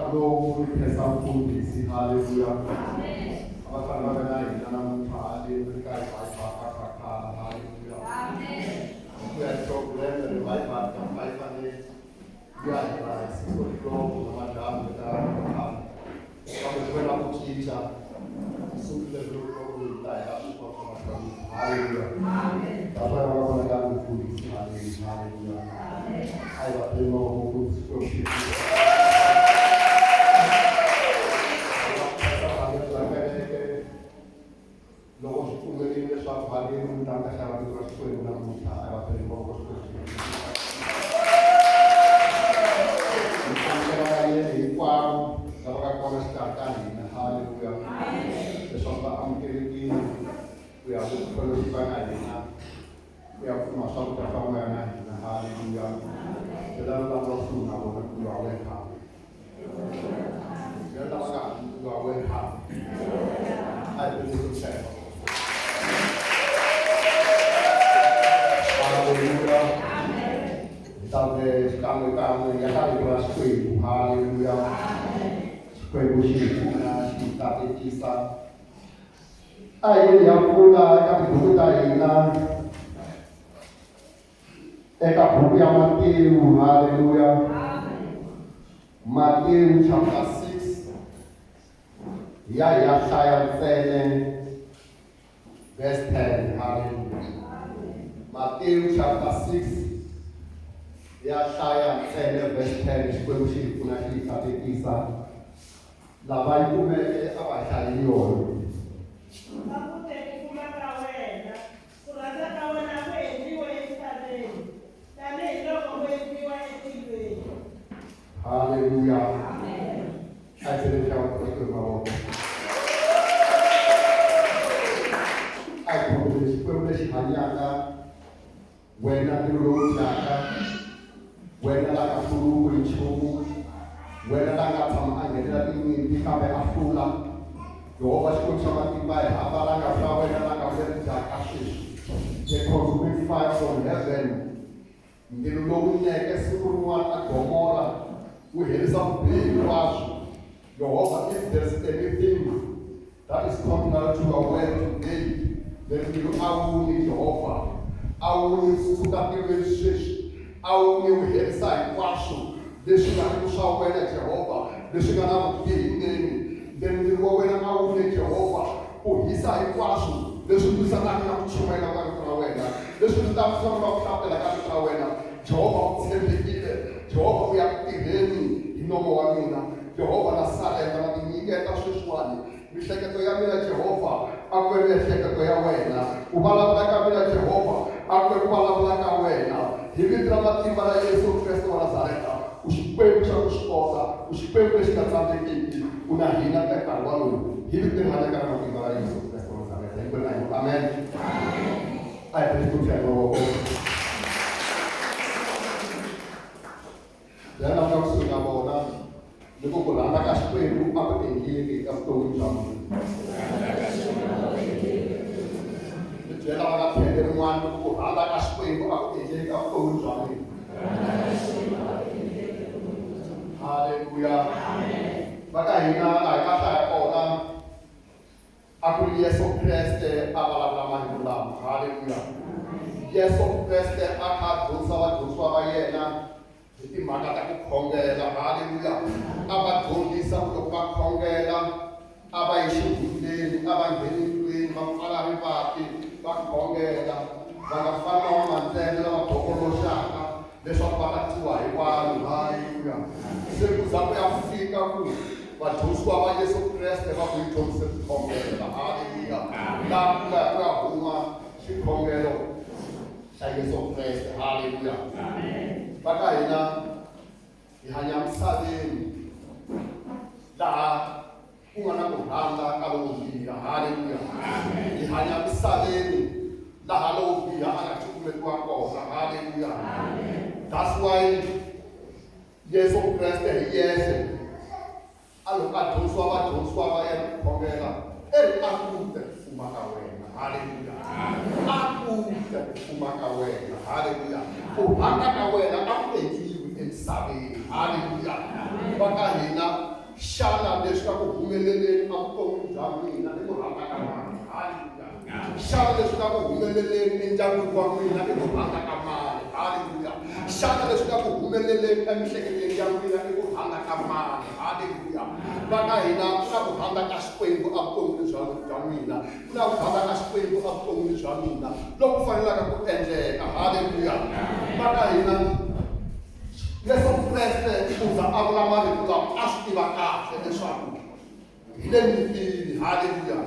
nkarhi lowu ni khensa mfundhisi haleluya a va fanele va na hina namuntlha haleni ka revival ka khala haleluya ku ya program revival ka yi fanele ya hela hi 6 o'clock namadyambu ka khala kambe ku ve na ku cinca siku leri loko hi ta hela swi haleluya va va vona ka mfundhisi haleni haleluya a hi va pheni mavoko ku loko swi pfumerile leswaku haleni mi ta ta xava rito ra Xikwembu namuntlha a va pheni mavoko Xikwembu amukela vayeni hinkwavo lava nga kona xikarhi ka hina haleluya leswaku va amukelekile ku ya ku fellowship na hina ku ya kuma swakudya swa moya na hina haleluya byela lava va kusuhi na vona ku you are welcome byela lava nga you are welcome a hi pele ku hlaya haleluya hi ta ve xikan'we kan'we ya ka rito ra Xikwembu haleluya Xikwembu xi hi pfuna xi hi katekisa a hi yeni ya pfula eka tibuku ta hina eka buku ya Matewu haleluya Matewu chapter 6 ya hi ya hlaya ntsene verse 10 haleluya Matewu chapter 6 ya hlaya ntsene verse 10 Xikwembu xi hi pfuna xi hi katekisa lava yi kumeke a va hlayeli yona A ku te ku fuma ka wena, ku rhandza ka wena ku endliwe emisaveni, tanihi loko ku endliwa etilweni. Haleluya a hi tlhele xava Xikwembu mavoko a hi khongele Xikwembu lexi hanyaka wena ndzilo lowu dyaka wena la nga hluriwi hi nchumu wena la nga tshama a nghenela tinyimpi kambe a hlula Yehovha Xikwembu xa matimba hi hava la nga swa wena la nga leri dyaka sweswi the consuming fire from heaven ndzilo lowu neke siku rin'wana a Gomora wu herisa vubihi hinkwaswo Yehovha if there's anything that is contrary to your word today then ndzilo a wu ni Yehovha a wu ni suka tilweni sweswi a wu ni wu herisa hinkwaswo leswi nga ri swa wena Jehovha leswi nga na vubihi ndzeni then ndzilo wa wena a wu ne Jehovha u hisa hinkwaswo leswi lwisanaka na ku chumayela ka rito ra wena leswi lwisanaka na ku hlavutela ka rito ra wena Jehovha u tshembekile Jehovha u ya ku tirheni hi nomo wa mina Jehovha na sarenda na tinyiketa sweswiwani mihleketo ya mina Jehovha a ku ve miehleketo ya wena ku vulavula ka mina Jehovha a ku ve ku vulavula ka wena hi vito ra matimba ra Yesu Kreste wa Nazareta u Xikwembu xa ku swi kota u Xikwembu lexi nga tsandzekiki u na hina ka nkarhi walowu hi vito leri hanyaka ra matimba ra Yesu Kreste wa Nazareta hinkwenu a hi ku amen a hi pele Xikwembu xa hi mavoko byela lava nga kusuhi na vona ni ku ku rhandza ka Xikwembu a ku endleki eka vuton'wini bya munhu ni byela lava nga tlhelo rin'wana ni ku ku rhandza ka Xikwembu a ku endleki eka vuton'wini bya mina haleluya va ka hina laha hi nga hlaya kona a ku ri Yesu Kreste a vulavula marito lama haleluya Yesu Kreste a kha a dyondzisa vadyondzisiwa va yena hi timhaka ta ku khongela haleluya a va dyondzisa ku loko va khongela a va yi xihundleni a va ngheni ndlwini va pfala rivati va khongela va nga fani na vamantsende lava bokoloxaka leswaku va ta twiwa hi vanhu haleluya se ku za ku ya fika ku vadyondzisiwa va Yesu Kreste va ku yi dyondzise ku khongela haleluya laha ku nga ku ya huma xikhongelo xa Yesu Kreste haleluya va ka hina hi hanya misaveni laha ku nga na ku rhandza ka lowo biha haleluya hi hanya misaveni laha lowo biha a nga cukumetiwa kona haleluya that's why Yesu Kreste hi yexe a loko a dyondzisiwa vadyondzisiwa va yena ku khongela e ri a ku te ku fuma ka wena haleluya a ku te ku fuma ka wena haleluya ku rhandza ka wena a ku endliwi emisaveni haleluya va ka hina. Xana leswi nga ku humeleleni evuton'wini bya mina i ku rhandza ka mani? Haleluya! Xana leswi nga ku humeleleni endyangwini wa mina i ku rhandza ka mani? Haleluya! Xana leswi nga ku humeleleni emiehleketweni ya mina i ku rhandza ka mani? Haleluya! Va ka hina ku na ku rhandza ka Xikwembu evuton'wini bya n'wina, ku na ku rhandza ka Xikwembu evuton'wini bya mina loku fanelaka ku endleka. Haleluya! Va ka hina Yesu Kreste u za a vula marito lawa a swi tiva kahle leswaku hi le nyimpini. Haleluya!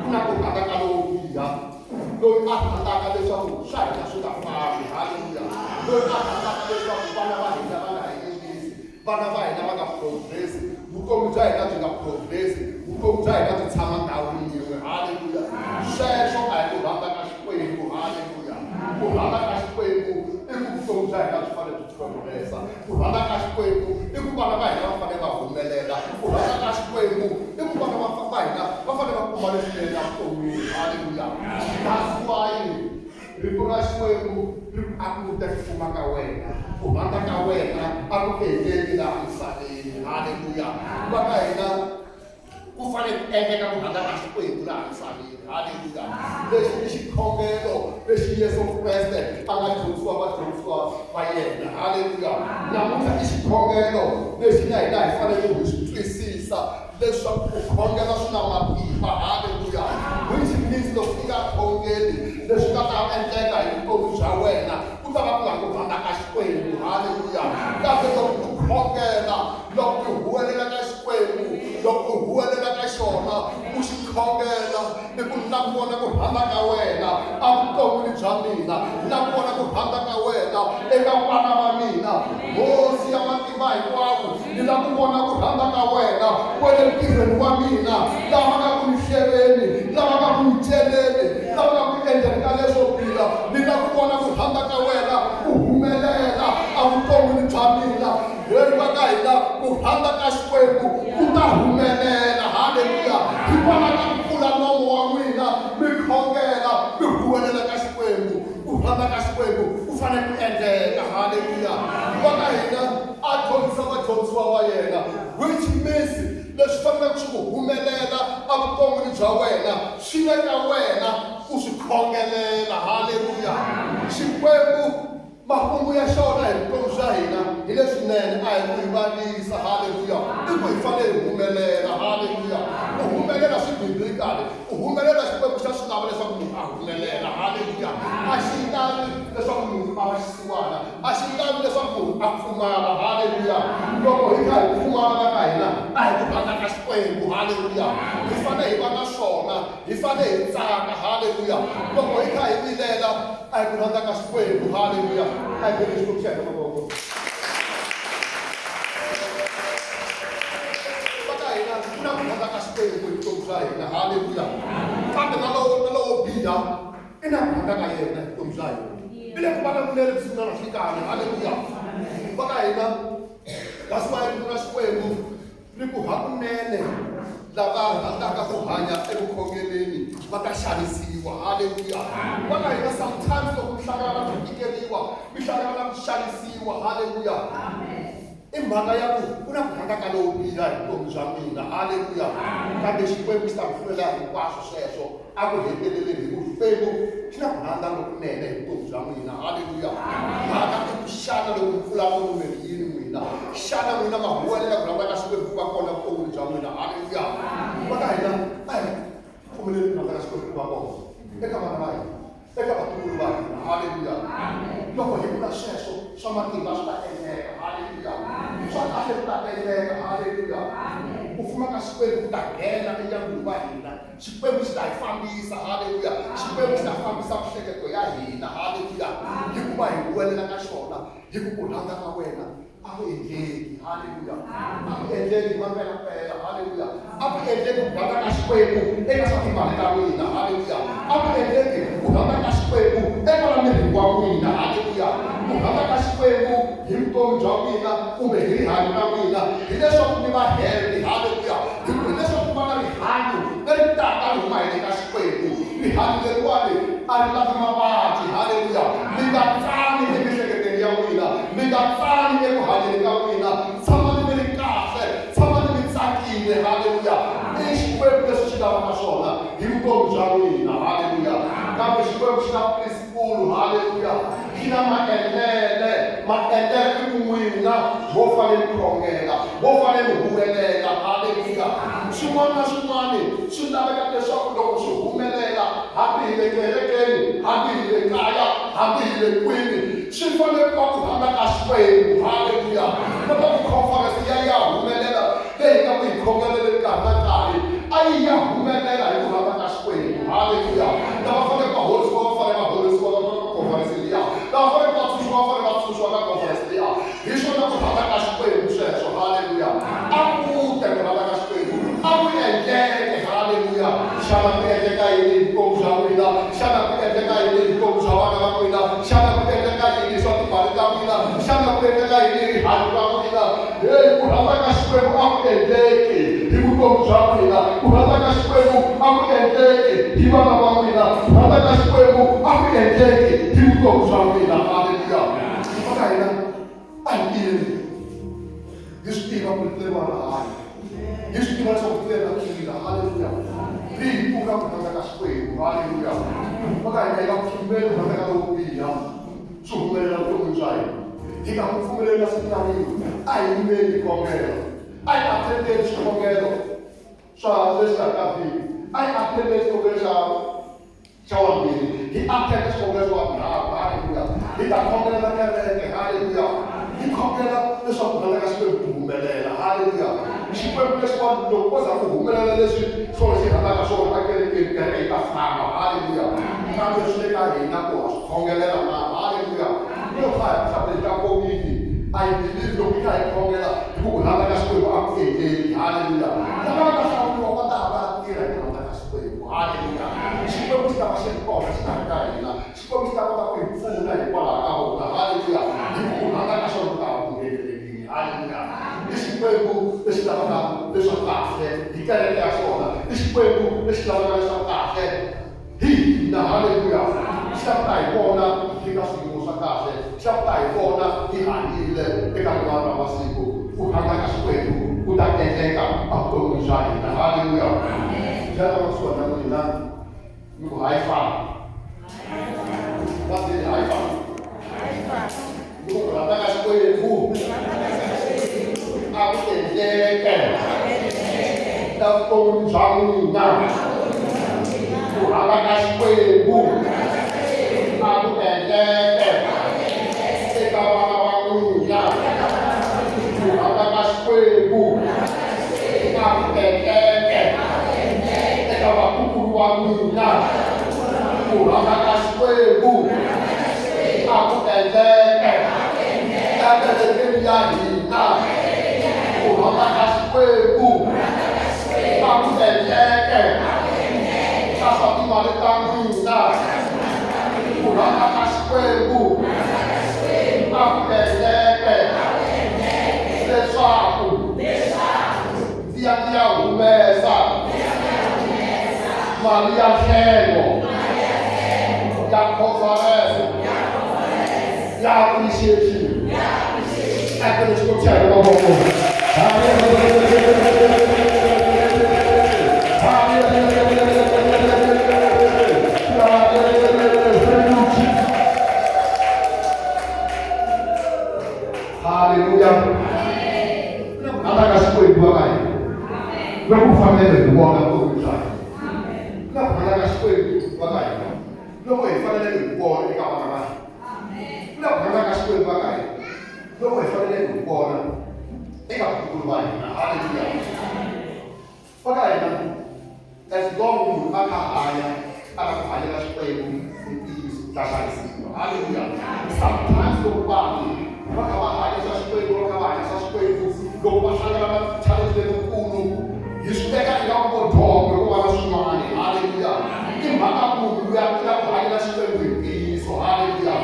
Ku na ku rhandza ka lowo biha, loyi a rhandzaka leswaku swa hina swi nga fambi. Haleluya! Loyi a rhandzaka leswaku vana va hina va nga hi yingisi, vana va hina va nga progress-i, vutomi bya hina byi nga progress-i, vutomi bya hina byi tshama ndhawini yin'we. Haleluya! Sweswo a hi ku rhandza ka Xikwembu. Haleluya! Ku rhandza ka Xikwembu i ku vutomi bya hina byi fanele byi progress-a. Ku rhandza ka Xikwembu i ku vana va hina va fanele va humelela. Ku rhandza ka Xikwembu i ku vana va hina va fanele va kuma leswinene evuton'wini. Haleluya! That's why Rito ra Xikwembu ri ku, A ku ta ku fuma ka wena, ku rhandza ka wena a ku endleki laha misaveni. Haleluya! Va ka hina ku fanele ku endleka ku rhandza ka Xikwembu laha misaveni. Haleluya! Lexi i xikhongelo lexi Yesu Kreste a nga dyondzisiwa vadyondzisiwa va yena. Haleluya! Namuntlha i xikhongelo lexi na hina hi fanele hi swi twisisa leswaku ku khongela swi na matimba. Haleluya! Which means loko i nga khongeli, leswi nga ta endleka hi vutomi bya wena ku ta va ku nga ku rhandza ka Xikwembu. Haleluya! Kambe loko u khongela, loko u huwelela ka Xikwembu, loko u huwelela ka xona, u xi khongela, i ku na ku vona ku rhandza ka wena evuton'wini bya mina, na ku vona ku rhandza ka wena eka vana va mina. Hosi ya matimba hinkwawo, ni lava ku vona ku rhandza ka wena kwele ntirhweni wa mina, lava nga ku ni hleveni, lava nga ku ni celeni, lava nga ku endleni ka leswo biha. Ni lava ku vona ku rhandza ka wena ku humelela evuton'wini bya mina. Heyi va ka hina, ku rhandza ka Xikwembu ku ta humelela. Haleluya! Hikwalaho ka ku pfula nomo wa n'wina mi khongela, mi huwelela ka Xikwembu, ku rhandza ka Xikwembu ku fanele ku endleka. Haleluya! Va ka hina a dyondzisa vadyondzisiwa va yena, which means leswi faneleke swi ku humelela evuton'wini bya wena swi le ka wena ku swi khongelela. Haleluya! Xikwembu Makungu ya xona hi vutomi bya hina hi leswinene, a hi ku hi vavisa. Haleluya! I ku hi fanele hi humelela. Haleluya! Ku humelela swi biblically. Ku humelela Xikwembu xa swi lava leswaku munhu a humelela. Haleluya! A xi lavi leswaku munhu a va xisiwana. A xi lavi leswaku munhu a pfumala. Haleluya! Loko hi kha hi pfumala va ka hina, a hi ku rhandza ka Xikwembu. Haleluya! Hi fanele hi va na swona. Hi fanele hi tsaka. Haleluya! Loko hi kha hi vilela, a hi ku rhandza ka Xikwembu. Haleluya! A hi beni Xikwembu xa hina mavoko. Va ka hina ku na ku rhandza ka Xikwembu hi vutomi bya hina. Haleluya! Kambe na lowo na lowo biha i na ku rhandza ka yena hi vutomi bya hina. I le ku vulavuleni vusiku na nhlikani. Haleluya! Va ka hina that's why rito ra Xikwembu Ri ku, Hakunene lava rhandzaka ku hanya evukhongeleni va ta xanisiwa. Haleluya! Va ka hina sometimes loko mi hlangana na ku tikeriwa, mi hlangana na ku xanisiwa. Haleluya! I mhaka ya ku ku na ku rhandza ka lowo biha hi vutomi bya mina. Haleluya! Kambe Xikwembu xi ta ku hlwela hinkwaswo sweswo. A ku heteleleni hi ku Xikwembu xi na ku rhandza lokunene hi vutomi bya n'wina. Haleluya! Mhaka i ku xana loko mi pfula nomu mi ri yini n'wina? Xana n'wina ma huwelela ku rhandza ka Xikwembu ku va kona vuton'wini bya n'wina? Haleluya! Va ka hina a hi pfumeleli ku rhandza ka Xikwembu ku va kona eka vana va hina, eka vatukulu va hina. Haleluya! Loko hi vula sweswo, swa matimba swi ta endleka. Haleluya! Swa kahle swi ta endleka. Haleluya! Ku fuma ka Xikwembu ku ta nghena endyangwini wa hina. Xikwembu xi ta hi fambisa, haleluya. Xikwembu xi ta fambisa mihleketo ya hina, haleluya, hikuva hi huwelela ka xona hi ku ku rhandza ka wena a ku endleki, haleluya, a ku endleki hi mampelampela, haleluya, a ku endleki ku rhandza ka Xikwembu eka swa timali ta n'wina, haleluya, a ku endleki ku rhandza ka Xikwembu eka la mirini wa n'wina, haleluya, ku rhandza ka Xikwembu hi vutomi bya n'wina kumbe hi rihanyo ra n'wina hileswaku mi va healthy, haleluya, hileswaku ku va na rihanyo leri taka ri huma hi le ka Xikwembu. Rihanyo leriwani a ri lavi mavabyi. Haleluya! Mi nga tsani emiehleketweni ya n'wina, mi nga tsani eku hanyeni ka n'wina. Tshamani mi ri kahle, tshamani mi tsakile. na maendlele. Maendlele i ku n'wina mo fanele mi khongela, mo fanele mi huwelela. Haleluya. Swin'wana na swin'wana swi laveka leswaku loko swi humelela, hambi hi le kerekeni, hambi hi le kaya, hambi hi le kwini, swi fanele ku va ku rhandza ka Xikwembu. Haleluya. Loko conference ya ya humelela leyi hi nga ku yi khongeleleni nkarhi na nkarhi, a yi ya humelela hi ku rhandza ka Xikwembu. Haleluya. Lava fanele va horisiwa va fanele va horisiwa ka conference liya, lava fanele va tshunxiwa va fanele va tshunxiwa ka conference liya. Hi swona ku rhandza ka Xikwembu sweswo. Haleluya. A ku te ku rhandza ka Xikwembu a ku endleke. Haleluya. Xana ku endleka yini hi vutomi bya n'wina? Xana ku endleka yini hi vutomi bya vana va n'wina? Xana ku endleka yini swa timali ta n'wina? Xana ku endleka yini hi rihanyo ra n'wina? Heyi, ku rhandza ka Xikwembu a ku endleki hi vutomi bya n'wina. Ku rhandza ka Xikwembu a ku endleki hi vana va n'wina. Ku rhandza ka Xikwembu a ku endleki hi vutomi bya n'wina. Haleluya. Va ka hina a hi tiyeni hi swi tiva ku ri rin'wana ra hanya, hi swi tiva leswaku ri ra kila. Haleluya. Ri hi pfuna ku rhandza ka Xikwembu. Haleluya. Va ka hina hi nga pfumeli ku rhandza ka lowo biha swi humelela vuton'wini bya hina. Hi nga ku pfumeleli na siku na rin'we. A hi yimeli hi khongela, a hi attendeni swikhongelo swa le xikarhi ka vhiki, a hi attendeni xikhongelo xa wambirhi, hi attenda xikhongelo xa wavunharhu. Haleluya. Hi ta khongelela kereke. Haleluya. Hi khongela leswaku ku rhandza ka Xikwembu ku humelela. Haleluya. Xikwembu lexiwani loko ko za ku humelela leswi swona xi rhandzaka swona ekerekeni, kereke yi ta famba. Haleluya. Kambe swi le ka hina ku ha swi khongelela na. Haleluya. Loko ha ha hlawuleni ka komiti, I believe loko hi kha hi khongela hi ku ku rhandza ka Xikwembu a ku endleki. Haleluya. Lava va nga hlawuriwa va ta va tirha hi ku rhandza ka Xikwembu. Haleluya. Xikwembu xi ta va xi ri kona xikarhi ka hina. Xikwembu xi ta kota ku hi pfuna hikwalaho ka vona. Haleluya. Hi ku rhandza ka xona ku ta va ku nghenelekile. Haleluya. I Xikwembu lexi lavaka leswa kahle hi kereke ya xona. I Xikwembu lexi lavaka leswa kahle hi hina. Haleluya. Xi lava ku ta hi vona hi ka swiyimo swa kahle. Xi lava ku ta hi vona hi hanyile eka rin'wana ra masiku. Ku rhandza ka Xikwembu ku ta endleka evuton'wini bya hina. Haleluya. Byela va kusuhani na n'wina mi ku hi fana. Va byeli hi fana. Mi ku ku rhandza ka Xikwembu a ku endleke evuton'wini bya n'wina. Ku rhandza ka Xikwembu a ku endleke eka vana va n'wina. Ku rhandza ka Xikwembu a ku endleke eka vatukulu va n'wina. Ku rhandza ka Xikwembu a ku endleke ekerekeni ya hina. Ku rhandza ka Xikwembu a ku endleke ka swa timali ta n'wina. Ku rhandza ka Xikwembu a ku endleke leswaku ndzi ya ndzi ya humesa mali ya nhlengo ya conference ya appreciation. A Xikwembu xa hina mavoko. Haleluya. Ku rhandza ka Xikwembu va ka hina loko ku fanele hi vona vutomi bya hina. Na ku rhandza ka Xikwembu va ka hina loko hi fanele hi vona eka vana va hina. Na ku rhandza ka Xikwembu va ka hina loko hi fanele hi vona eka vatukulu va hina. Haleluya. Va ka hina, as long munhu a kha hanya a lava ku hanyela Xikwembu hi ntiyiso, u ta xanisiwa. Haleluya. Sometimes loko vanhu va kha va hanya swa Xikwembu, va kha va hanya swa Xikwembu, loko va hlangana na challenge letikulu, hi swi teka ingaku vo dyoha kumbe ko va na swin'wana. Haleluya. I mhaka munhu luya i lava ku hanyela Xikwembu hi ntiyiso. Haleluya.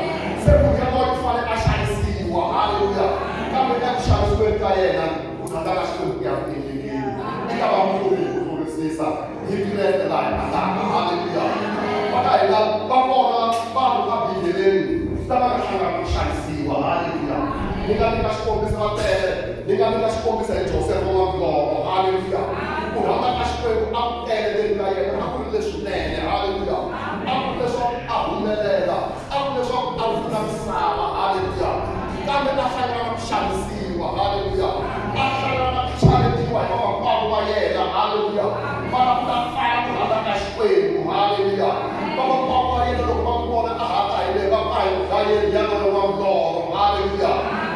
Se munhu yaloye u fanele a xanisiwa. Haleluya. Kambe eku xanisiweni ka yena, ku rhandza ka Xikwembu ku ya ku endlekeni. I ta va mukulu hi ku tlurisisa hi Kreste laha hi rhandzaka. Haleluya. Va ka hina va kona vanhu eBibeleni lava nga hlangana ku xanisiwa. Haleluya. Ni nga nyika xikombiso va tele. Ni nga nyika xikombiso hi Josefa n'wambilomo. Haleluya. Ku rhandza ka Xikwembu a ku tele le ka yena, a ku ri leswinene. Haleluya. A ku ri leswaku a humelela, a ku ri leswaku a pfuna hlula misava, haleluya, kambe a hlangana na ku xanisiwa, haleluya, a hlangana na ku chaletiwa hi vamakwavo va yena, haleluya, va lava ku ta pfala ku rhandza ka Xikwembu, haleluya. Vamakwavo va yena loko va n'wi vona a ha ta hi le va ka hi dlayeni ya nwana wa milorho, haleluya.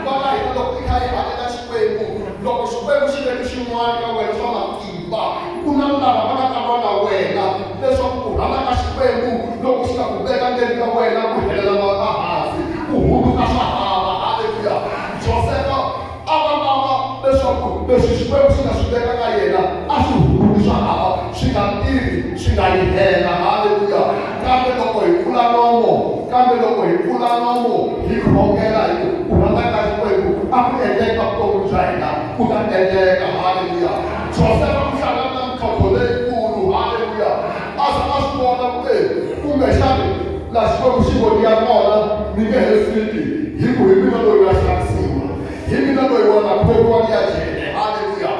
Va ka hina loko i kha i hanyela Xikwembu, loko Xikwembu xi veke xin'wana ka wena swa matimba, ku na lava va nga ta lwa na wena leswaku ku rhandza ka Xikwembu loko xi ta ku veka ndzeni ka wena ku helela ehansi, ku hundzuka swa hava, haleluya. Josefa a va lava leswaku leswi Xikwembu xi nga swi veka ka yena a swi hundzuki swa hava, swi nga tirhi, swi nga yi hela, haleluya. Kambe loko hi pfula nomo, kambe loko hi pfula nomo hi khongela hi ku ku rhandza ka Xikwembu a ku endleka vutomi bya hina, ku ta endleka, haleluya. Josefa ku hlangana na mintlhontlho leyikulu, haleluya, a za a swi vona ku e kumbexani la Xikwembu xi ngo ni ya kona ni nge he fiki, hi ku hi mina loyi wa xanisiwa, hi mina loyi wa nga khomiwa ni ya jele, haleluya.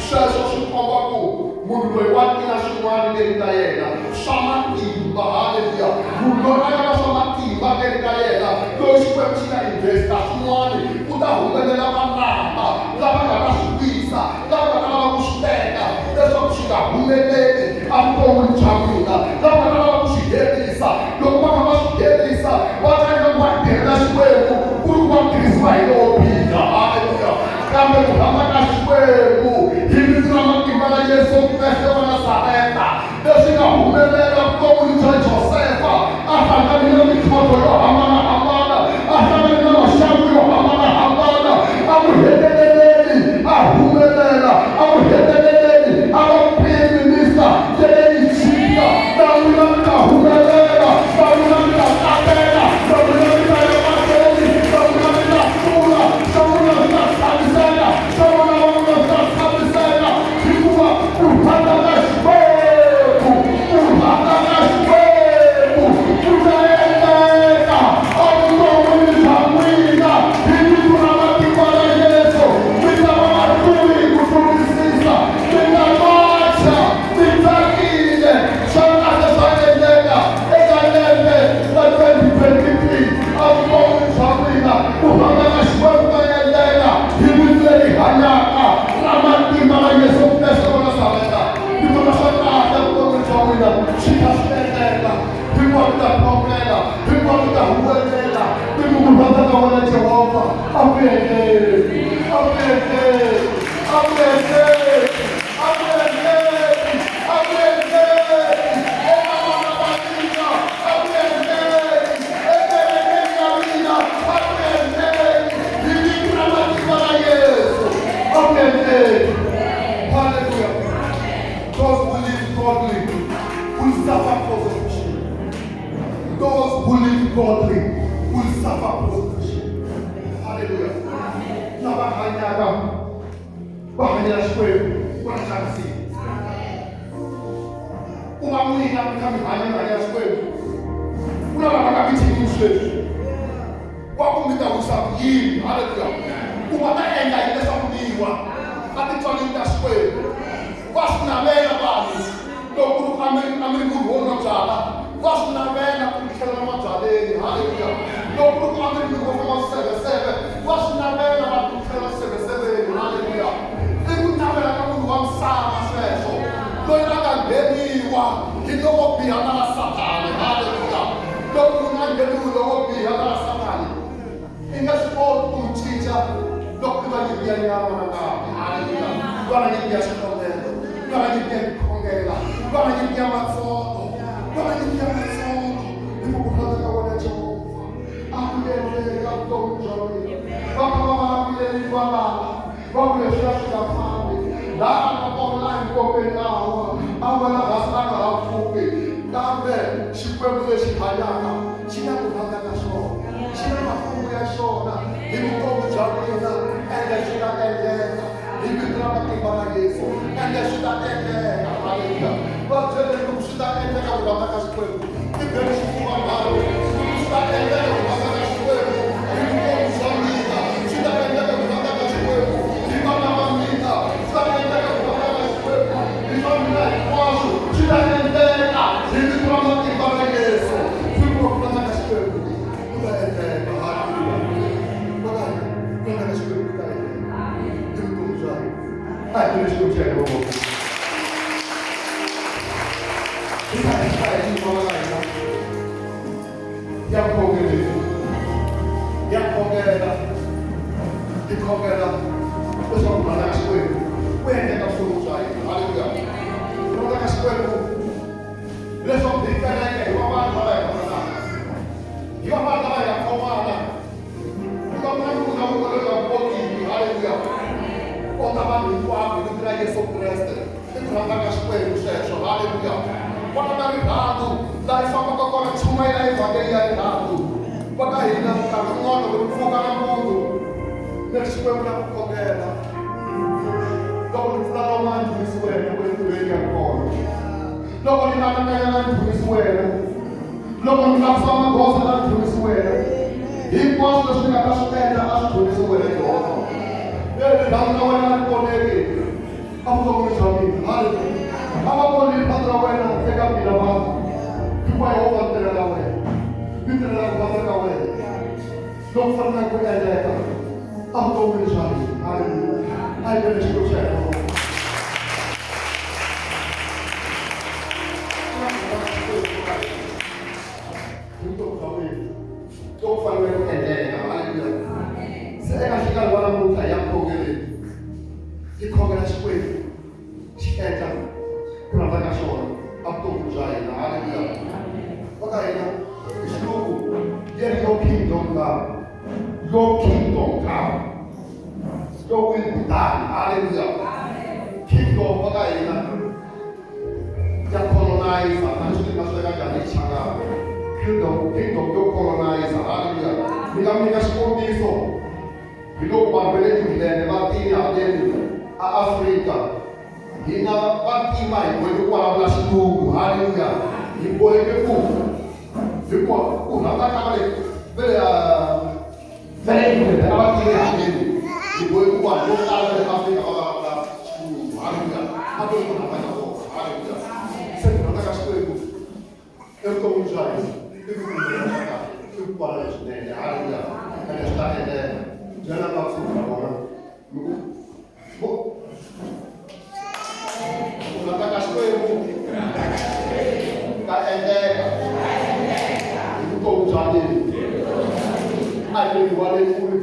Sweswo swi komba ku munhu loyi wa tiva swin'wana ndzeni ka yena swa matimba, haleluya. Munhu loyi a nga na swa matimba ndzeni ka yena, loyi Xikwembu xi nga investa swin'wana, ku ta humelela valava lava nga ta swi wisa, lava nga ta lava ku swi teka leswaku swi nga humeleli evuton'wini bya n'wina, lava nga ta lava ku swi herisa. Loko va kha va swi herisa, va ta endla ku va tirhela Xikwembu ku ri ku va tirhisiwa hi lowo biha, haleluya. Kambe ku rhandza ka Xikwembu hi vito ra matimba ra Yesu Kreste wa Nazareta, leswi nga humelela vuton'wini bya Josefa, a hlanganile na mintlhontlho yo hambanahambana, a hlanganile na maxangu yo hambanahambana, a ku heteleleni a humelela, a ku heteleleni a va prime minister ya le Egipta. Na n'wina mi ta humelela, na n'wina mi ta kateka, na n'wina mi ta ya mahlweni, na n'wina mi ta hlula, swa n'wina swi ta tshamiseka, swa vana va n'wina swi ta tshamiseka, hikuva ku rhandza ka Xikwembu, ku rhandza ka Xikwembu ku ta endleka evuton'wini bya n'wina hi vito ra matimba ra Yesu. Mi ta va vahluri hi ku tlurisisa, mi ta macha mi tsakile. Swa kahle swa endleka eka lembe ra 2023 evuton'wini bya n'wina. Ku rhandza ka Xikwembu ka endleka hi vito leri hanyaka ra matimba ra Yesu Kreste wa Nazareta. Ni vona swa kahle evuton'wini bya n'wina swi kha swi endleka, hikuva mi ta khongela, hikuva mi ta huwelela, mi ku ku rhandza ka wena Jehovha a ku endleki, a ku endleki, a ku endleki, a ku endleki, a ku endleki eka vana va mina, a ku endleki ekerekeni ya mina, a ku endleki hi vito ra matimba ra Yesu, a ku endleki. Hallelujah. Those who live godly will suffer persecution. Those who live godly will suffer persecution. Hallelujah. Lava hanyaka va hanyela Xikwembu va ta xanisiwa. Ku va n'wina mi kha mi hanya mi hanyela Xikwembu, ku na lava nga mi tshikini sweswi wa ku mi ta wisa ku yini, haleluya, ku va ta endla yini leswaku mi wa etitswalini ta Xikwembu. Va swi navela vanhu loko ku ri a mi ri munhu wo nwa byala, va swi navela ku mi tlhelela mabyaleni, haleluya. Loko ku ri ku a mi ri munhu wo famba swiseveseve, va swi navela vanhu ku mi tlhelela swiseveseveni, haleluya. I ku navela ka munhu wa misava sweswo, loyi a nga ngheniwa hi lowo biha na va Sathani, haleluya. Loko munhu a ngheniwi lowo biha na va Sathani, i nga swi koti ku n'wi cinca loko i va nyimpi ya nyama na ngati, haleluya. Va na nyimpi ya xikhongelo, va na nyimpi ya ku khongela, va na nyimpi ya matsolo, va na nyimpi ya matsolo, hi ku ku rhandza ka wena Jehovha a ku endleka vutomi bya mina. Va kha va vulavuleli valala, va ku leswiya swi nga fambi, laha a nga kona a hi nkomeni a wa, a wela hansi a nga ha pfuki. Kambe Xikwembu lexi hanyaka xi na ku rhandza ka xona, xi na makungu ya xona hi vutomi bya n'wina, ende swi ta endleka hi vito ra matimba ra Yesu, ende swi ta endleka, haleluya. Va byeleni ku swi ta endleka ku rhandza ka Xikwembu, tibeni xifuva nharhu ku swi ta endleka ku rhandza ka Xikwembu hi vutomi bya mina, swi ta endleka ku rhandza ka Xikwembu hi vana va mina, swi ta endleka ku rhandza ka Xikwembu hi swa mina hinkwaswo, swi ta endleka hi vito ra matimba ra Yesu. Hikuva ku rhandza ka Xikwembu ku ta endleka. A hi tiveni Xikwembu xa hina mavoko. Hi ta hi hlaya yin'wana ka hina ya khongeleni. Ya khongela. Hi khongela leswaku ku rhandza ka Xikwembu ku endleka vutomi bya hina. Haleluya. Ku rhandza ka Xikwembu leswaku hi kereke hi va vanhu lava hi rhandzanaka. Hi va vanhu lava hi nga khomana. Ku va munhu na un'wana loyi a kokiki. Haleluya. Kota vanhu hinkwavo hi vito ra Yesu Kreste. I ku rhandza ka Xikwembu sweswo. Haleluya. Vana na rirhandzu laha hi fambaka kona chumayela evhangeli ya rirhandzu. Va ka hina nkarhi wun'wana loko ni pfuka nampundzu ni ri Xikwembu na ku khongela. Loko ni pfula nomu a ni dzunisi wena ku entirhweni ya kona. Loko ni anakanya a ni dzunisi wena. Loko ni tlakusa magoza a ni dzunisi wena. Hinkwaswo leswi ni nga ta swi endla a swi dzunisi wena Yehovha. Rirhandzu ra wena a ri voneki evuton'wini bya mina. Haleluya. A va voni rirhandzu ra wena eka mina vanhu. Hikuva Yehovha ni tirhela wena. Ni tirhela ku rhandza ka wena. Loku faneleke ku endleka evuton'wini bya hina. Haleluya. A hi beni Xikwembu xa hina mavoko. Hi vutomi bya wena. Loku faneleke ku endleka. Haleluya. Se eka nhlikani wa namuntlha hi ya khongeleni. Hi khongela Xikwembu xi endla ku rhandza ka xona evuton'wini bya hina. Haleluya. Va ka hina hi xilungu yi ri your kingdom come. Your kingdom come. Your will be done. Haleluya. Kingdom va ka hina ya colonizer a ni swi tivi na swi veka njhani hi Xichangana. Kingdom, kingdom yo colonizer. Haleluya. Ni nga mi nyika xikombiso hi loko vanhu va le England va tile haleni a Afrika hina vantima hi boheke ku vulavula xilungu. Haleluya. Hi boheke ku hikuva ku rhandza ka va le va le va le England a va tile haleni hi boheke ku vanhu vo tala va le Afrika va vulavula xilungu. Haleluya. A ku ri ku rhandza ka vona. Haleluya. Se ku rhandza ka Xikwembu evuton'wini bya hina i ku pfumela swa kahle i ku kwala leswinene. Haleluya. Ene swi ta endleka. Byela nga kusuhi na vona mi ku ku ku rhandza ka Xikwembu ka endleka hi vutomi bya mina. A hi le rivaleni ku ri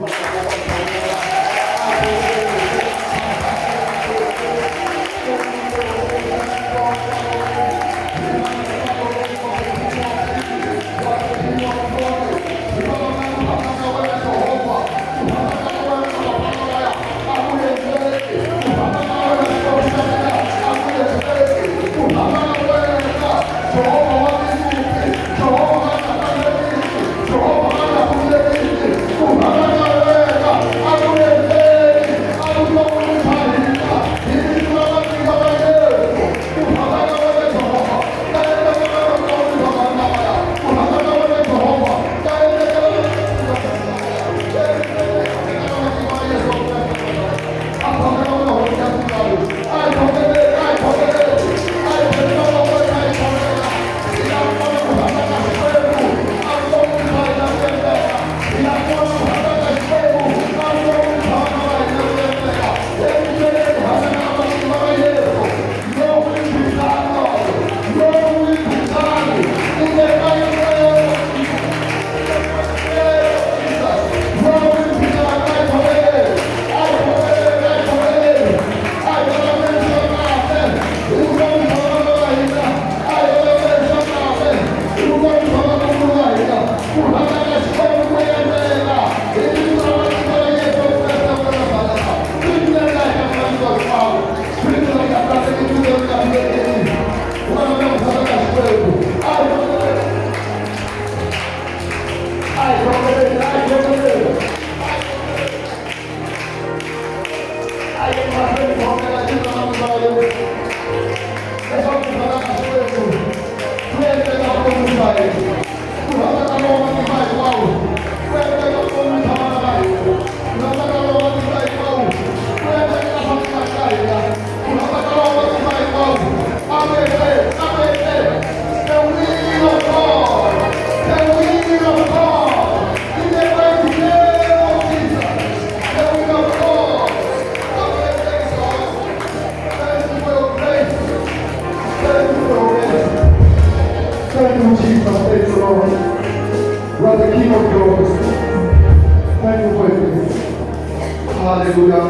Haleluya.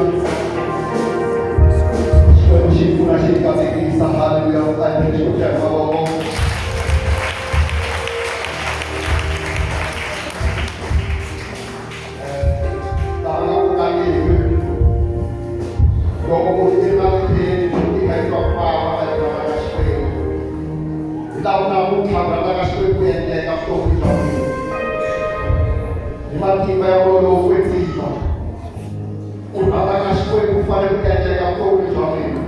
Xikwembu xi pfuna xi katekisa. Haleluya. A hi xikwembu xa hi mavoko. Lava nga pfukangiki, loko ku ri ematikweni i kha i twa ku vava mayelana na Xikwembu, hi lava namuntlha ku rhandza ka Xikwembu ku endleka vuton'wini bya n'wina hi matimba ya moya lowo kwetsima. Ku rhandza ka Xikwembu ku fanele ku endleka vuton'wini bya n'wina.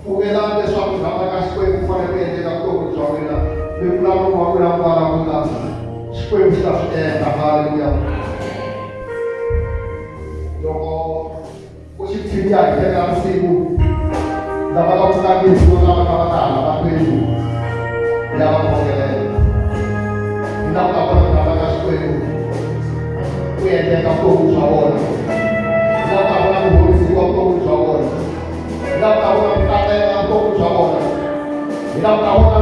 Pfumelani leswaku ku rhandza ka Xikwembu ku fanele ku endleka vuton'wini bya n'wina, mi vula nomu wa n'wina mi vulavula, Xikwembu xi ta swi endla. Haleluya. Loko worship team ya hi teka risimu, lava nga pfukangiki vo lava ka va ta hala mahlweni hi ya va khongelela. Hi lava ku ta vona ku rhandza ka Xikwembu ku endleka vutomi bya vona. Hi lava ku ta vona ku horisiwa vutomi bya vona. Hi lava ku ta vona ku kateka vutomi bya vona. Hi lava ku ta vona.